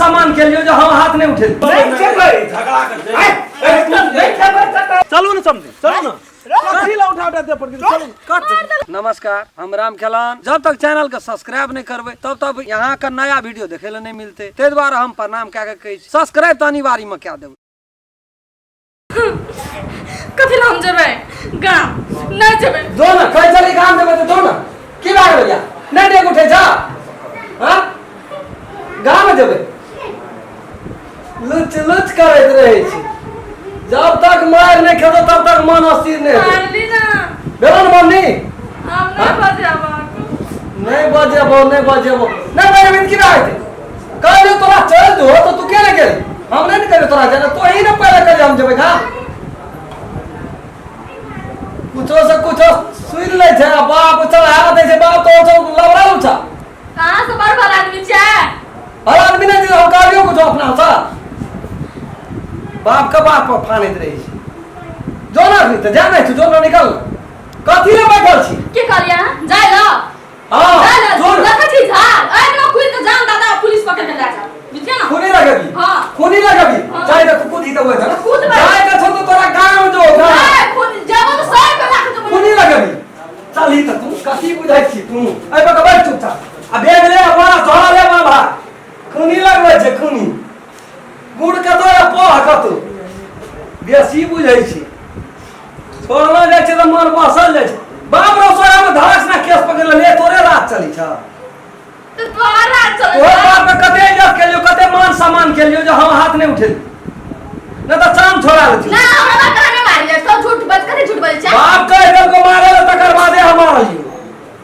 सम्मान केलियो जे हम हाथ नहीं उठेली। नहीं जेबै। झगड़ा कर नहीं जेबै तऽ चलू ने समझी, चलू ने। कथी ला उठा उठा दे पर चलू। नमस्कार, हम राम खेलान। जब तक चैनल के सब्सक्राइब नहीं करबे तब तक यहाँ का नया वीडियो देखे ला नहीं मिलते, ते द्वारा हम प्रणाम कए के कहै छी, सब्सक्राइब तऽ अनिवार्य में कए देबै। कथी ला हम जेबै गाम? नहीं जेबै। जो ना कहै छली गाम जेबै तऽ जो ना। की भए गेलै? नहीं डेग उठै छ? हाँ, गाम जेबै? लुच लुच करैत रहै छी, जब तक मारि नहि खेतौ तब तक मन अस्थिर नहि हेतौ। मारली ना। भेलौ ने मम्मी? हम नहीं बजेब। नहीं बजेबो, नहीं बजेबो, नहीं बजेबी तऽ की भए जेतै? कहलियौ तोरा चल जो तऽ तू किया नहि गेली? हम नहि ने कहलियौ तोरा जाना, तो ही ने पहिले कहलियै हम जेबै गाम। कुछो से कुछो सुनि लै छै आ बाप चढ़ा दै छै। बाप तो छौ लबड़ा उठा। कहाँ से बड़ बड़ आदमी छै? हर आदमी नहि छै। हम कहलियौ कुछो अपना से बाप के बाप पर फानैत रहै छै। जो ना अखनी तऽ जा नहि छौ, जो ना, निकल। कथी ले बैठल छी? की कहलियै अहाँ? जाय ल। हाँ। जाय ल। जो ना। देखै छी झाड़ ऐ ना खुलि के जान दादा पुलिस पकड़ के लए जाओ, बुझलियै ना? खूनी लगबी? हाँ। खूनी लगबी? हाँ। जाय तऽ तू कूदी तऽ ओहि कूदबै। जाय के छौ तऽ तोरा गाम जो, गाम। ए, खुद जेबो तऽ 100 रुपया राख देबो। खूनी लगबी? चलही तऽ तू कथी बुझै छी तू? एहि पर बैठ चुपचाप आ बैग ले आ बोरा झोरा ले बाबा। खूनी लगबै छै खूनी। गुड़ कतौ या पोह कतौ बेसी बुझै छी। छोड़लो जाइ छै तऽ मन बसल जाइ छै। बाप रो सोया में धड़क से केस पकड़ ले, तोरे रात चली छ। तऽ तोहर राज चलै तोहर छै। बाप के कते इज्जत केलियो, कते मान सम्मान केलियो जे हम हाथ नहीं उठेली, नहीं तऽ चाम छोड़ा लेती। ना, हमरा बाप कहाँ नहि मारलियै? सब झूठ बज, कथी झूठ बजै छै? बाप कहि देलको मारे ले, तकर बादे हम मारलियो।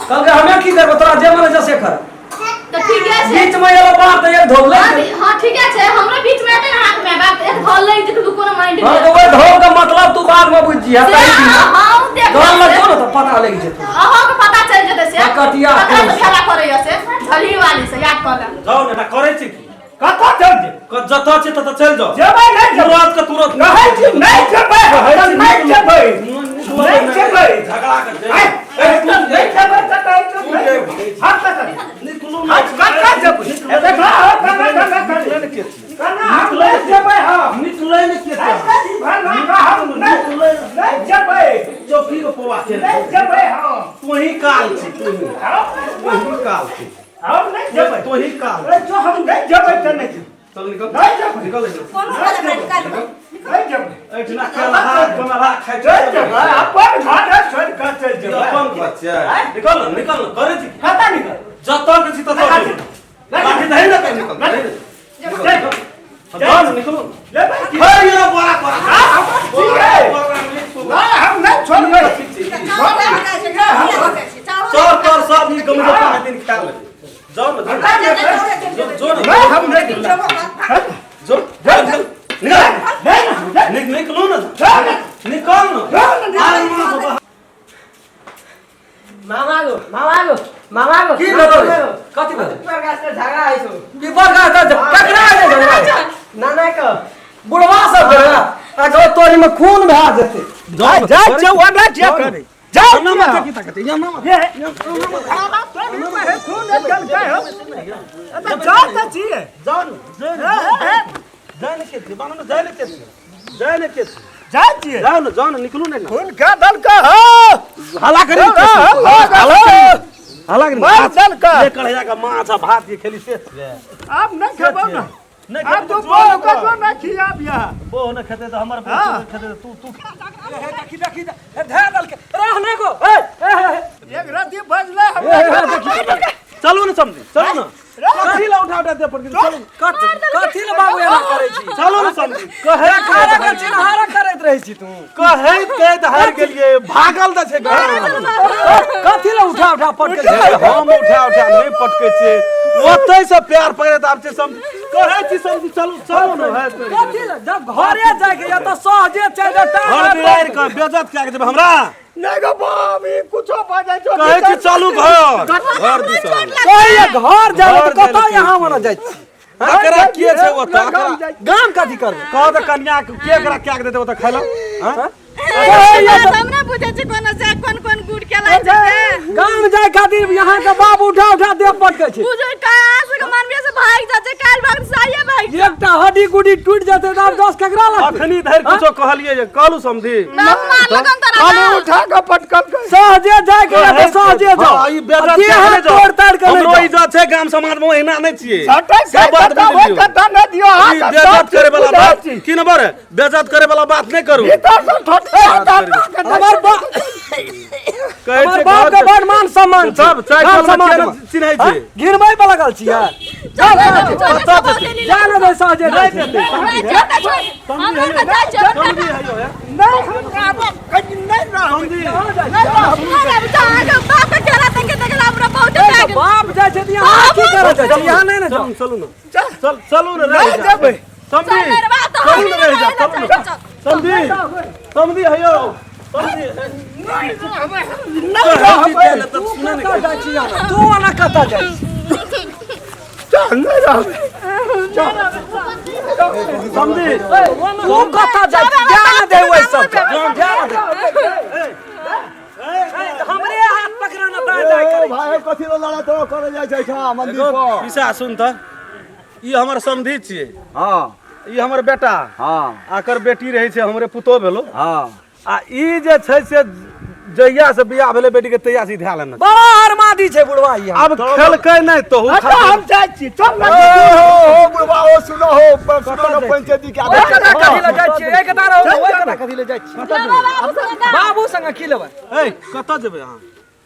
कहलकै हमे की करबो, तोरा जे मन छै से कर। तऽ ठीके छै। बीच में एलो बाप तऽ एक धोल हाँ, हाँ ठीके छै, हमरा बीच में एतै ने हाथ में बाप एक धोल लग जेतै तऽ कोनो माइंड हाँ तऽ ओहि धोल के मतलब तू बाद में बुझि जिहा। से तही दिन हाँ, हाँ, ओ देख धोल लेबै। लगतौ ने तऽ पता लागि जेतौ। अहाँके पता चलि जेतै से। कटिया ककरा से केस। खेला करैया से झली वाली से याद कऽ लेब। जाउ ने ना, करै छी की? कतऽ चल जेबै? जतऽ छी ततऽ चलि जाउ। जेबै नहि जेबै? तुरंत के तुरंत। कहै छी नहि जेबै तऽ नहि जेबै, नहीं जेबै। झगड़ा कर नहीं जेबै तऽ कहै छी नहि जेबै। हम कतऽ निकलू। हम कतऽ जेबै? ए देखो, कना कना कना कना हम नहीं जेबै हम। निकलै ने के? हम नहीं नहीं जेबै। चौकी के पोवा छै। नहीं जेबै हम। तोही काल छी, तोही तोही काल छी। हम नहीं जेबै। तोही काल। ए, जो हम नहीं जेबै तऽ नहीं जेबै। चल निकल। नहीं जेबै। निकल निकल। कोनो गलत नहीं निकालू। नहीं जेबै। एहिठिना केलहा कमलहा खाइ चलि जेबै, अपन घर है, छोड़ि कऽ चलि जेबै? अपन घर छै? निकल ने, निकल ने। करै छी की? कतऽ निकल? जतऽ के छी ततऽ लाठी। लाठी दही ने, कहीं निकल। चल। जाओ ने, निकलो ने। जेबै की? हे ये बोरा बोरा। ठीक है। नहीं, हम नहीं छोड़बै। चोर तोर सब ई गम के दिन खा ले। जाओ ने, जाओ ने। जो जो ने। नहीं, हम नहीं जेबै। जो निकल निकल। नहीं। निकलो ने, निकल ने। आरे माँ से बाहर। मामा गो, मामा गो, मामा गो। की भेलौ रे? कथी भेलौ? पीपर गाछ तर झगड़ा होइ छौ। पीपर गाछ तर ककरा छै झगड़ा? नाना के। बुढ़वा सब के आ गो तोरी में खून भए जेतै। जाओ। जा जा ओना जे करे जाओ। ना मत की ताकत या ना मत। ये जाओ ने, जाय ने के छी बानो ने, जाय ने के छी, जाय ने के छी। जाय छियै। जाओ ने, जाओ ने, निकलू ने। खून के दलका हो। हला करी, हला हला करी। मार दलका। एक कढ़ैया का माछ आ भात के खेली से छियै। आब नहीं खेबौ ना। नहि आब खेबै तू तऽ जो बोह ने के कर। जो ना खियाब यहाँ। बोह ने खेतै तऽ हमर हाँ। बोह खेतै तऽ तू तू देखी देखी धै दलके रह ने गो। ए ए ए। एक रति बजले हमरा। चलू ने समझी, चलू ने। कथी ला उठा उठा दे पर चलू। कथी ले बाबू एना करै छी? चलू ने समझी, कहै हारा के चिन्हारा करैत रहै छी तू। कहैत कहैत हारि गेलियै, भागल तऽ छै घर। कथी ले उठा उठा पटकै छी? हम उठा उठा नहि पटकै छियै, ओतै से प्यार पकड़ैत आब छै समझी। कहै छी समझी, चलू चलू ने। है तोरी। कथी ले जब घरे जाके या तऽ सहजे चलि जा। घर बिरारि कऽ बेजत कए के जेबै हमरा? नहीं गो बाप, ई कुछो बजै छौ। कहै छी चलू घर घर दिसन। कहिया घर जाय घर तऽ कतऽ जाय यहाँ मना जाइ छी? एकरा के छै ओतऽ एकरा? गाम कथी करबै? कह तऽ कन्या के के एकरा कए के देतै ओतऽ खाय लए? हाँ? कहिया हमरा बुझै छै कोनो से कोन कोन गुड़ केला छै से। गाम जाय। ताहि खातिर यहाँ के बाप उठा उठा देह पटकै छै। बुझो कहाँ से के मानवीय से भाग जा छै, काल्हि भाग साइए भाग जा। एकटा हड्डी गुड्डी टूटि जेतै तऽ आब दस केकरा लगतै? अखनी धरि किछो कहलियै जे कहलू समधी। बाबू मार लगन तोरा खाली ना। उठा के पटकल के। सहजे जाय के तऽ सहजे जाओ। हँ, ई बेइज्जत देह छै, हाथ नहि जाउ। तोड़ ताड़ के नहि हमरो जाउ। इज्जत छै गाम समाज में, ओहिना नहि छियै। सटै से बात कता बुझि लियौ। कता नहि दियौ ई अहाँ। बेइज्जत करे वाला बात की न बरे, बेइज्जत करे वाला बात नहि करू। भीतर से ठोकिया हमर बाप, कहै हमर छै बाप के घर बड़ मान सम्मान छै। सब चाय गाम कल में समाज में। चिन्है छै। गिरबै पर लगल छियै। चल चल चल चल। जा ने दे, सहजे जाइ छै। हमरा के जाइ छै। समधी हयो हे। नहि, हमरा कहीं नहि रहबै। हमरा अहाँके बाप के चेहरा देख के देखला हमरा बहुत ए, भए तऽ गेल। बाप जाइ छै तऽ यहाँ की करऽ जाइ छै? यहाँ नहि ने जाउ। चलू, चलू ने, चल चलू ने, रहि नहि जा। जेबै। समधी चल रे बाप, तऽ चलू ने, हम रहि जा, नहि चलू ने। चल, चल। समधी, समधी हयो, समधी। नहि रहबै। तू कतऽ जाइ छी यहाँ? तू ओना कतऽ जाइ छी? चल, नहि रहबै। समधी। तू कतऽ जाइ छी? ध्यान दे ओहि सबके, ध्यान दे। हमरे हाथ पकड़ाना दाएं दाएं करै। भाई, कथी लए लड़ाइ तोरा करे जाइ छै एहिठाम मंदिर एगो पर? पीसा सुन तऽ, ई हमर समधी छियै। हँ। ई हमर बेटा। हँ। आकर बेटी रहै छै, हमरे पुतोह भेलो। हँ। आ ई जे छै से जहिया से बियाह भेलै बेटी के, तहिया से ई धैल लेने छै। बड़ा हरमादी छै बुढ़वा ई। आब खेलकै नहि तोहू। अच्छा, हम जाइ छी, चल ने। ए हो हो बुढ़बा, ओ सुनो हो, सुनो ने, पंचायती के ओहि आदेश। कथा कथी लए जाइ छियै? एक कथा रहू, ओहि कथा कथी लए जाइ छियै? बाबू संगे। बाबू संगे की लेबै? ए, कतऽ जेबै अहाँ?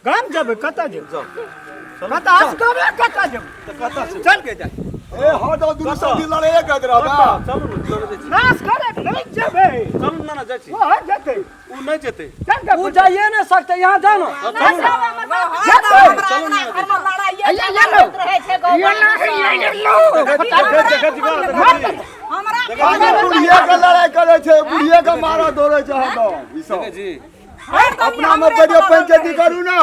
गाम जेबै, कतऽ जेबै? कतऽ असगरे कतऽ जेबै? कतऽ छै? चल के जाइ। ए हँ, तऽ दुनू समधी लड़ाइए करैत रहबै। चलू ने, चलू जाइ छी। असगरे नहि जेबै। चलू ने, ने जाइ छी। ओ जेतै। उ नहि जेतै। चल के। उ जाइए ने सकतै, यहाँ जाओ ने। खाली बुढ़िए के लड़ाइ करै छै, बुढ़िए के मारऽ दौड़ै छै हरदम। ई सब जी अपना मे करियौ, पंचायती करू ने।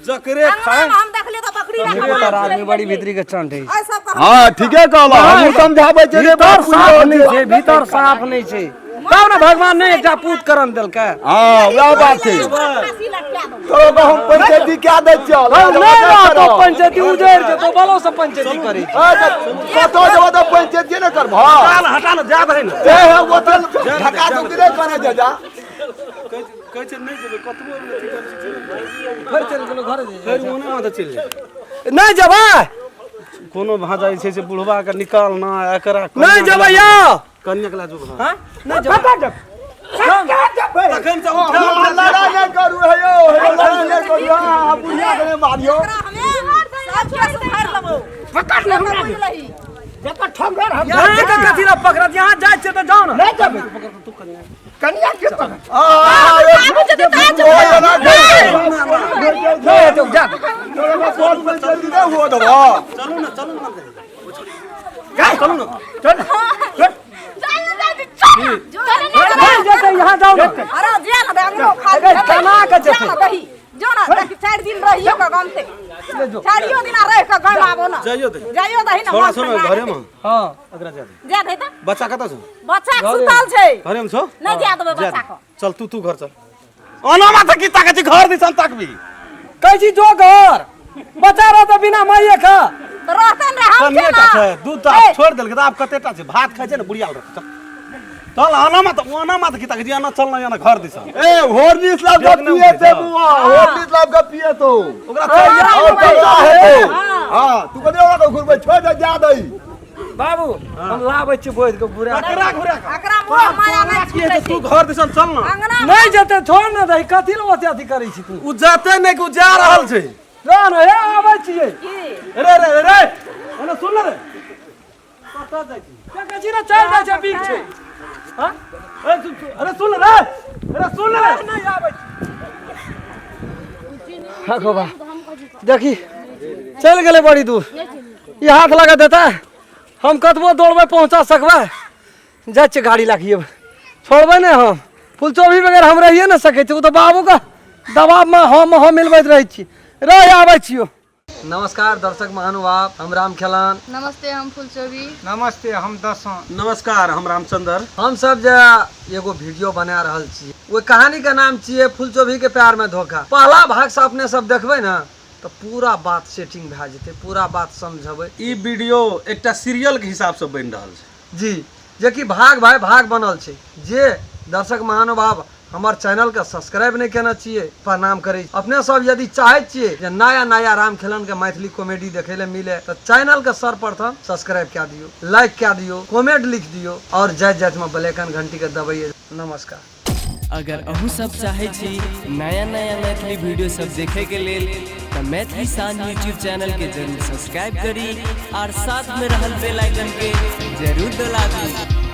जकरे खाय हम देखलियै तऽ बकरी तर आदमी बड़ी भीतरी के चंड है। हँ, ठीके कहलौ, हमहूँ समझाबै छियै रे। भीतर साफ नहि छै, भीतर साफ नहि छै, तब ने भगवान नहि एकटा पूत करण देलकै। हँ, वएह बात छै। तोरो के हम पंचायती कए दै छियौ। नहि रहतो पंचायती, उजैड़ जेतो, बलो से पंचायती करै छै। कतऽ जेबऽ तऽ पंचायती ने करबह। हटा ने, हटा ने, जा दही ने। ए हे, ओतऽ धक्का धुक्की नहि करै छै, जा। कहै छै नहि जेबै कतबो अथी करै छै। फेर चलि गेलो घरे। फेर ओने माथे चलि जाइ। नहि जेबै। कोनो भाजा जे छै से बुढ़वा के निकाल ना एकरा। नहि जेबै यौ। कन्या के लाजू। हँ, नहि जेबै। कतऽ जेबै? कतऽ जेबै? तखन से उठा। अहाँ लड़ाइ नहि करू हे यौ, हे लड़ाइ नहि करू। अहाँ बुढ़िया के नहि मारियौ। पकड़ ले हमरा, जकर ठोकर हम। यहाँ के कथी लए पकड़त? यहाँ जाइ छियै तऽ जाउ ने। नहि जेबै। कनिया के पकड़। नहि हेतौ, जा। हुआ देबऽ। चलू ने, चलू ने। चल चल। नहि जेतै, यहाँ जाउ ने। अरे जे ना दे अंगनो खाली। अरे केना के जेतै? जो ना देख, 4 दिन रहियो के गमते, चारियो दिन रह के गम आबो ना। जाइयो दे। जाइयो दही ना। छोड़ा, सुन, घरे में। हँ। एकरा जा दे। जा दे तऽ। बच्चा कतऽ छौ? बच्चा के सुतल छै। घरे में छौ? नहि जा देबै जा बच्चा दे। के। चल, तू तू घर चल। ओना माथा की ताकै छी? घर दिसन ताकबी। कहै छी जो घर, बच्चा रहतौ बिना माइए के। तऽ रहतन रे, हम कनिए के टा ना छै दू टा, छोड़ि देलकै तऽ आब कते टा छै? भात खाइ छै ने बुढ़िया लग। चल चल, आना मत, ओना मत की ताकै छी? आना, चल ना, आना घर दिसन। ए होर्निस लाब के पिए थे बुआ, होर्निस लाब के पिए तो ओकरा चल। और तगड़ा हेतौ। हाँ, तू कथी ओकरा घुरबै? छोड़ दे, जा दही। बाबू, हम लाबै छी बोझ के घुरा। ककरा घुरा के? एकरा मोह माया नहि की हेतै? छूटै। तू घर दिसन चल ना। अंगना नहि जेतै, छोड़ ने दही। कथी लए ओते अथी करै छी तू? उ जाते नहि कि उ जा रहल छै। जा ने हे, आबै छियै। की? रे रे रे रे, ओने सुन ले रे, कतऽ जाइ छी? देखै छी ने, चलि जाइ छै, बीक छै। हाँ? ए, अरे सुन ले रे, अरे सुन ले रे। नहि आबै छी। हाँ बा, देखी, चलि गेलै बड़ी दूर। ई हाथ लगा देतै, हम कतबो दौड़बै पहुँचा सकबै? जाइ छियै गाड़ी लए कऽ, छोड़बै नहि हम। फुलचोभी बगैर हम रहिए नहि सकै छी। ओ तऽ बाबूके दबावमे हम हम मिलबैत रहै छी। रह, आबै छियौ। नमस्कार दर्शक महानुभाव, हम राम खेलान। नमस्ते, हम फुलचोभी। नमस्ते, हम दसों। नमस्कार, हम रामचंद्र। हम सब जे एगो वीडियो बना रहल छी, ओहि कहानी के नाम छियै फुलचोभी के प्यार में धोखा। पहला भाग से अपने सब देखबै ने तऽ पूरा बात सेटिंग भए जेतै, पूरा बात समझबै। ई वीडियो एकटा सीरियल के हिसाब से बनि रहल छै जी, जेकि भाग भाई भाग बनल छै। जे दर्शक महानुभाव हमर चैनल के सब्सक्राइब नहीं केने छियै, प्रणाम करै छी। अपने सब यदि चाहै छियै जे नया नया राम खेलन के मैथिली कॉमेडी देखै ले मिले तऽ चैनल के सर्वप्रथम सब्सक्राइब कए दियौ, लाइक कए दियौ, कमेंट लिख दियौ और जाइत जाइत में बेल आइकन घंटी के दबैयै। नमस्कार। अगर अहूँ सब चाहै छी नया नया मैथिली वीडियो सब देखे के लेल तऽ मैथिली शान यूट्यूब चैनल के जरूर सब्सक्राइब करी और साथ में रहल बेल आइकन के जरूर दबा दी।